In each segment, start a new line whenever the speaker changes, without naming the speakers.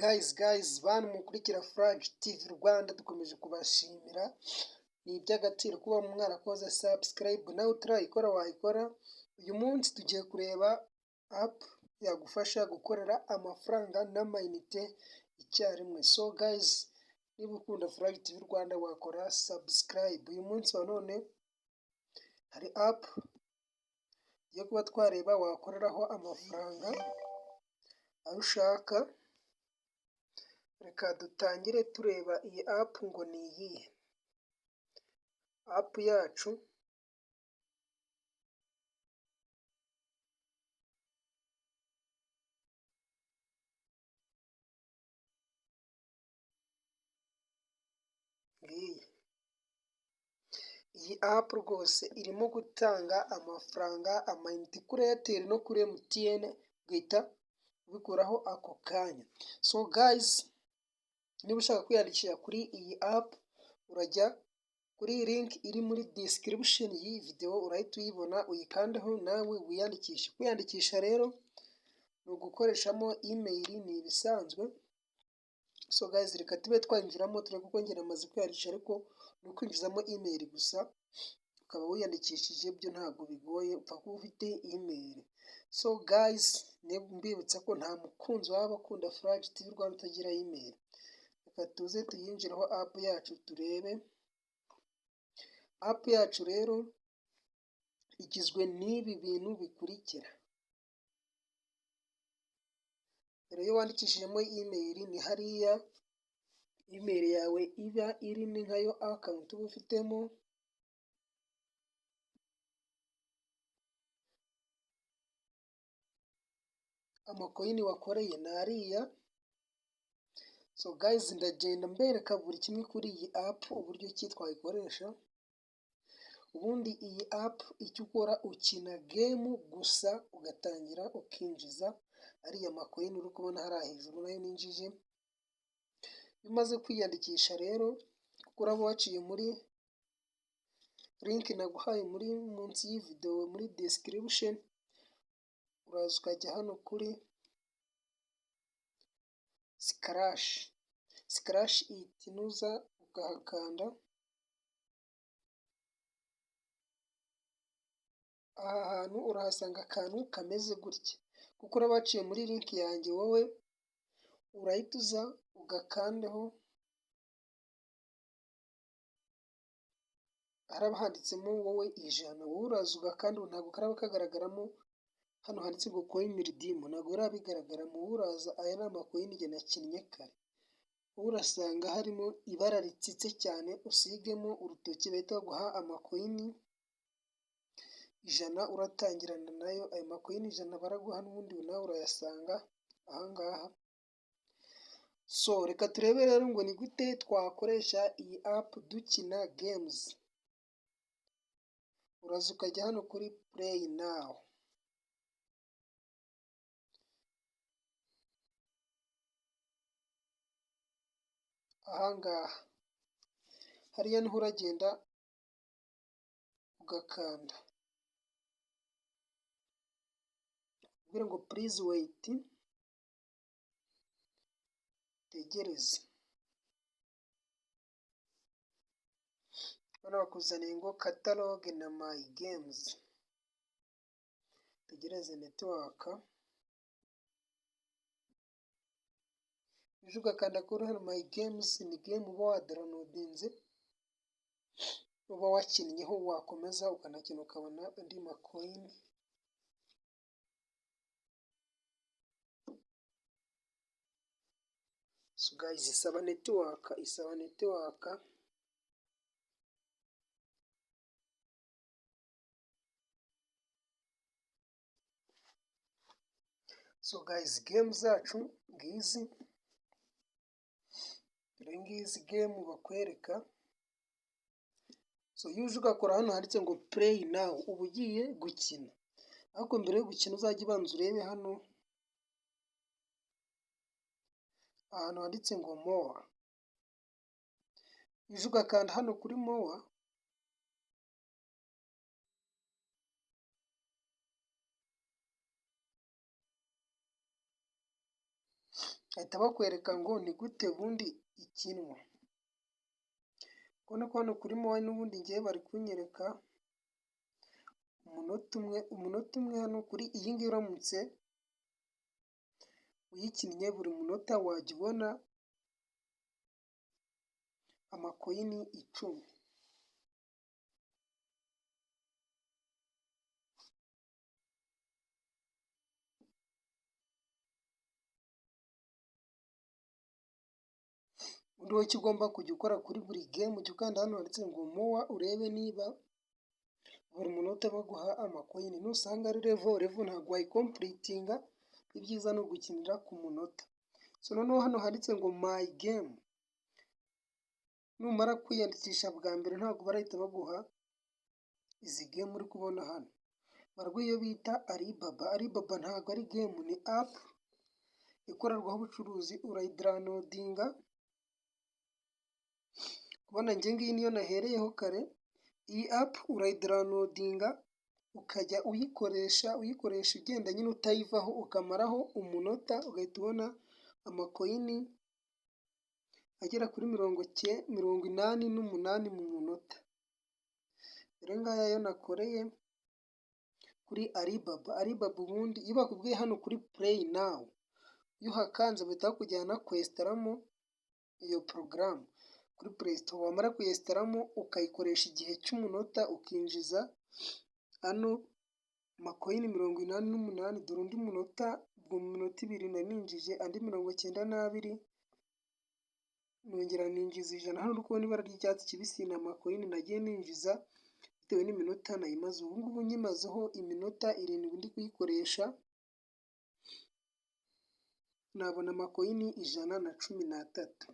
Guys, guys, bantu mukurikira Flash TV Rwanda, dukomeje kubashimira. Ni iby'agaciro kuba mwarakoze subscribe. Nawe utarayikora wayikora. Uyu munsi tugiye kureba app yagufasha gukorera amafaranga n'amayinite icyarimwe. So guys, niba ukunda Flash TV Rwanda wakora subscribe. Uyu munsi wa none hari app yo kuba twareba wakoreraho amafaranga ayo ushaka. Reka dutangire tureba iyi app ngo ni iyihe. App yacu ngiyi. Iyi app rwose irimo gutanga amafaranga, amayinite kuri Airtel no kuri MTN, ugahita ubikuraho ako kanya. So guys, niba ushaka kwiyandikisha kuri iyi app, urajya kuri link iri muri description y'iyi video, urahita uyibona uyikandeho nawe wiyandikishe. Kwiyandikisha rero ni ugukoreshamo email, ni ibisanzwe. So guys, reka tube twinjiramo turebe, kuko njye namaze kwiyandikisha, ariko ni ukwinjizamo email gusa ukaba wiyandikishije, byo ntabwo bigoye, upfa kuba ufite email. So guys, mbibutsa ko nta mukunzi waba akunda Flash TV Rwanda utagira email. Reka tuze tuyinjireho app yacu turebe. App yacu rero igizwe n'ibi bintu bikurikira. Rero iyo wandikishijemo email, ni hariya email yawe iba iri, ni nkayo account uba ufitemo. Amacoin wakoreye ni ariya. So guys, ndagenda mbereka buri kimwe kuri iyi app, uburyo ki twayikoresha. Ubundi iyi app icyo ukora, ukina game gusa, ugatangira ukinjiza ariya macoin uri kubona hariya hejuru, nayo ninjije. Iyo umaze kwiyandikisha rero, kuko uraba waciye muri link naguhaye muri munsi y'iyi video muri description, uraza ukajya hano kuri scratch, scratch it, nuza ukahakanda. Aha hantu urahasanga akantu kameze gutya, kuko uraba waciye muri link yanjye, wowe urahita uza ugakandeho. Haraba handitsemo wowe 100, wowe uraza ugakanda, ntabwo karaba kagaragaramo. Hano handitse ngo coin redeem, ntabwo biraba bigaragaramo. Wowe uraza, aya ni amacoin njye nakinnye kare, wowe urasanga harimo ibara ritsitse cyane, usigemo urutoki, bahita baguha amacoin 100 uratangirana nayo. Ayo macoin 100 baraguha n'ubundi nawe urayasanga ahangaha. So reka turebe rero ngo ni gute twakoresha iyi app dukina games. Uraza ukajya hano kuri play now. Ahangaha hariya niho uragenda ugakanda, ubwire ngo please wait, utegereze. Hano bakuzaniye ngo catalog na my games, utegereze network. Uje ugakanda kuri hano my games, ni game uba wadownloadinze, uba wakinnyeho, wakomeza ukanakina ukabona andi macoin. So guys, isaba network, isaba network. So guys, game zacu ngizi, dore ngizi game bakwereka. So iyo uje ugakora hano handitse ngo play now, uba ugiye gukina. Ariko mbere yo gukina uzajya ubanza urebe hano ahantu handitse ngo more. Uje ugakanda hano kuri more. Bahita bakwereka ngo ni gute ubundi ikinwa. Ubona ko hano kuri more n'ubundi ngewe bari kunyereka umunota umwe, umunota umwe. Hano kuri iyi ngiyi, uramutse uyikinnye buri munota wajya ubona amacoin 10. Ubundi wowe icyo ugomba kujya ukora kuri buri game, ujya ukanda hano handitse ngo more, urebe niba buri munota baguha amacoin. Nusanga ari level level, ntabwo wayicompletinga. Ibyiza ni ugukinira ku munota. So noneho hano handitse ngo my game, numara kwiyandikisha bwa mbere ntabwo barahita baguha izi game uri kubona hano. Baraguha iyo bita Alibaba. Alibaba ntabwo ari game, ni app ikorerwaho ubucuruzi, urayidownloadinga. Kubona njye ngiyi niyo nahereyeho kare. Iyi app urayidownloadinga ukajya uyikoresha, uyikoresha ugenda nyine utayivaho, ukamaraho umunota ugahita ubona amacoin agera kuri 88 mu munota. Dore ngaya yo nakoreye kuri Alibaba. Alibaba ubundi iyo bakubwiye hano kuri play now, iyo uhakanze bahita bakujyana kwinstallamo iyo porogaramu kuri Play Store. Wamara kuyinstallamo ukayikoresha igihe cy'umunota, ukinjiza ano macoin 88. Dore undi munota, ubwo mu minota 2 nari ninjije andi 92, nongera ninjiza 100. Hano uri kubona ibara ry'icyatsi kibisi ni amacoin nagiye ninjiza bitewe n'iminota nayimaze. Ubu ngubu nyimazeho iminota 7 ndi kuyikoresha, nabona amacoin 113.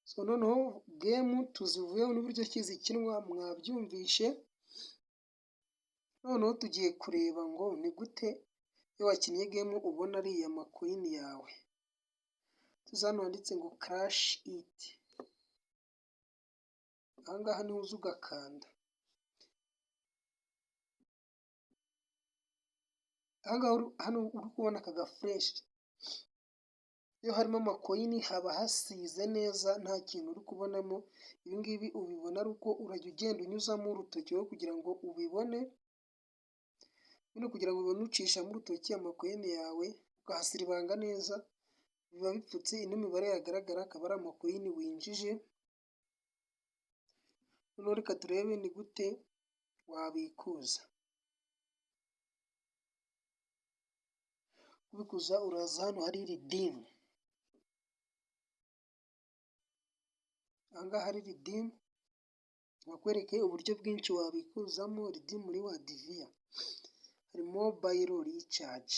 So noneho game tuzivuyeho n'uburyo ki zikinwa mwabyumvishe. Noneho tugiye kureba ngo ni gute iyo wakinnye game ubona ariya macoin yawe. Tuza hano handitse ngo cash it, aha ngaha niho uza ugakanda. Aha ngaha hano uri kubona aka gaflèche, iyo harimo amacoin haba hasize neza, nta kintu uri kubonamo. Ibi ngibi ubibona ari uko urajya ugenda unyuzamo urutoki wowe kugira ngo ubibone. Bino kugira ngo ubibone ucishamo urutoki amacoin yawe ukahasiribanga neza, biba bipfutse. Ino mibare yagaragara akaba ari amacoin winjije. Noneho reka turebe ni gute wabikuza. Kubikuza uraza hano hari redeem, aha ngaha hari redeem, bakwereke uburyo bwinshi wabikuzamo. Redeem reward via, hari mobile recharge.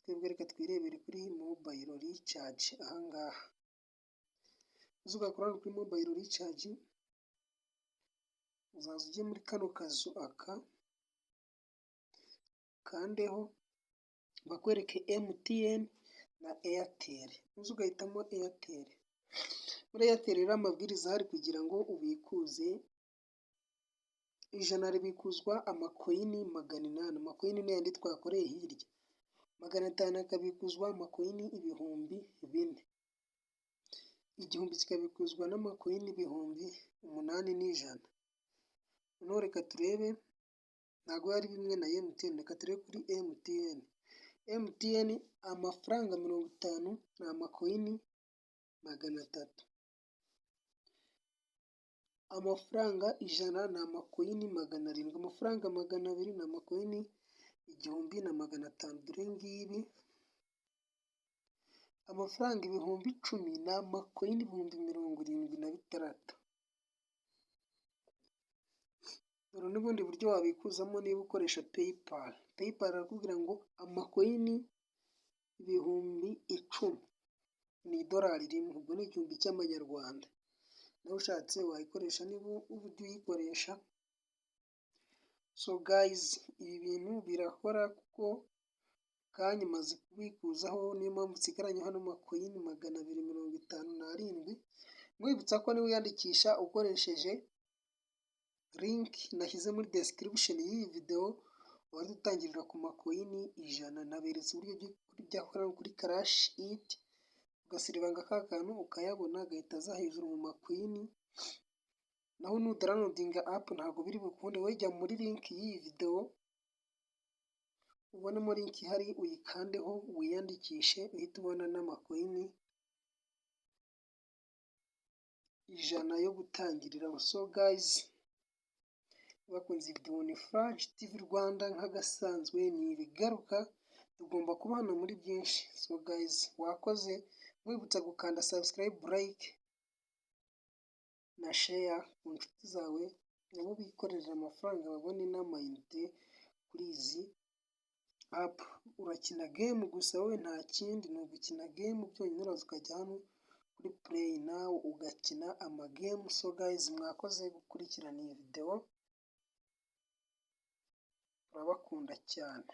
Twebwe reka twirebere kuri mobile recharge. Aha ngaha uza ugakora hano kuri mobile recharge, uzaza ujye muri kano kazu aka ukandeho, bakwereke MTN na Airtel, uza ugahitamo Airtel. Muri Airtel rero amabwiriza ahari kugira ngo ubikuze, 100 ribikuzwa amacoin 800. Amacoin ni yandi twakoreye hirya. 500 akabikuzwa amacoin 4000. 1000 kikabikuzwa n'amacoin 8100. Noneho reka turebe, ntabwo ari bimwe na MTN, reka turebe kuri MTN. MTN amafaranga 50 ni amacoin 300. Amafaranga 100 ni amacoin 700. Amafaranga 200 ni amacoin 1500. Dore ngibi, amafaranga 10,000 ni amacoin 76,000. Dore n'ubundi buryo wabikuzamo niba ukoresha PayPal. PayPal arakubwira ngo amacoin 10,000 ni idolari rimwe, ubwo ni 1000 cy'amanyarwanda. Nawe ushatse wayikoresha niba ujya uyikoresha. So guys, ibi bintu birakora kuko kanya maze kubikuzaho, niyo mpamvu nsigaranye hano macoin 257. Nkwibutsa ko niba wiyandikisha ukoresheje link nashyize muri description y'iyi video, Wahita utangirira ku macoin 100. Naberetse uburyo byakora kuri Crash It, ugasiribanga ka kantu ukayabona, agahita aza hejuru mu macoin. Naho nudownloadinga app ntabwo biri bukunde. Wowe jya muri link y'iyi videwo, ubonemo link ihari, uyikandeho wiyandikishe, uhite ubona n'amacoin 100 yo gutangiriraho. So guys, bakunze iyi videwo, ni Furaje TV Rwanda nk'agasanzwe, ni ibigaruka, tugomba kubana muri byinshi. So guys, wakoze, nkwibutsa gukanda subscribe, like na share ku nshuti zawe, nabo bikorera amafaranga, babone n'amayinite kuri izi app. Urakina game gusa wowe, nta kindi, ni ugukina game byonyine. Uraza ukajya hano kuri play now, ugakina amagame. So guys, mwakoze gukurikirana iyi videwo, turabakunda cyane.